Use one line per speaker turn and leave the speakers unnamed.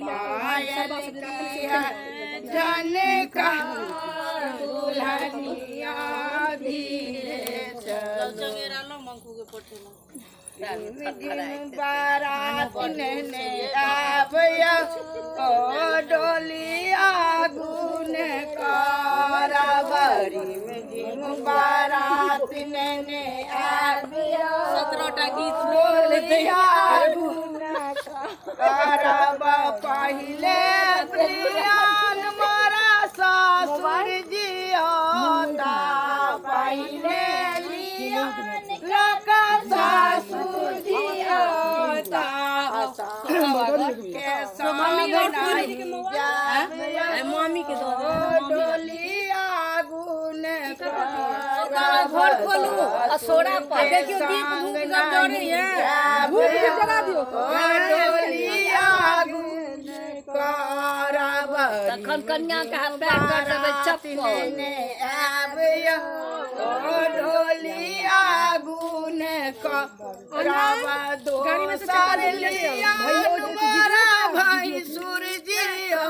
पायल की है झनका दुल्हनिया धीरे चलो। दिन बारात नेने आबैया ओ डोलिया गुन कराबरी में जिम बारात नेने आबैया
17टा गीत
डोलिया गुन करब। पहिले प्रियान मारा सासुर जियता, पहिले लिया लका सासुर जियता, के संग नहीं जाब।
मामी के दऽ
डोलिया गुन
घर खोलू आ सोरा पर देखियो, दीप धूप सब जरैया।
धूप भी जला दियौ। डोलिया गुन करब।
तखन कन्या के हाथ पैर कर देबै चप्पल।
ने आबैया ओ डोलिया गुन करब। दोसर लिया मारा भाई सूरजियता,